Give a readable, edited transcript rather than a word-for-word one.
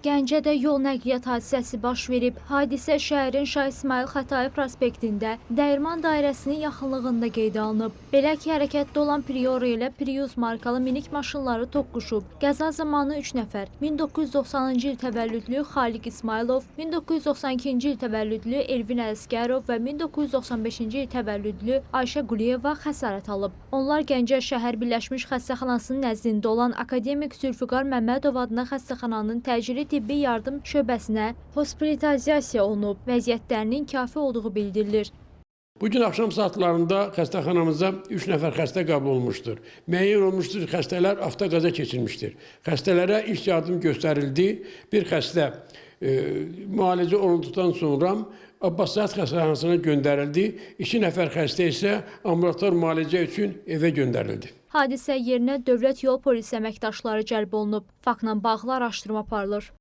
Gəncədə yol nəqliyyat hadisəsi baş verib. Hadisə şəhərin Şah İsmayıl Xətai prospektində Dəyirman dairəsinin yaxınlığında qeydə alınıb. Belə ki, hərəkətdə olan Priora ilə Prius markalı minik maşınları toqquşub. Qəza zamanı 3 nəfər, 1990-cı il təvəllüdlü Xaliq İsmayılov, 1992-ci il təvəllüdlü Elvin Ələsgərov və 1995-ci il təvəllüdlü Ayşə Quliyeva xəsarət alıb. Onlar Gəncə şəhər Birləşmiş Xəstəxanasının nəzdində olan Akademik Zülfüqar Məmmədov adına xəstəxananın təcili tibbi yardım şöbəsinə hospitalizasiya olunub. Vəziyyətlərinin kafi olduğu bildirilir. Bu gün axşam saatlarında xəstəxanamıza 3 nəfər xəstə qəbul olunmuşdur. Müəyyən olmuşdur, xəstələr avtoqəza keçirmişdir. Xəstələrə ilk yardım göstərildi. Bir xəstə müalicə olunduqdan sonra Abbaszad xəstəxanasına göndərildi. 2 nəfər xəstə isə ambulator müalicə üçün evə göndərildi. Hadisə yerinə dövlət yol polisi əməkdaşları cəlb olunub. Faktla bağlı araşdırma aparılır.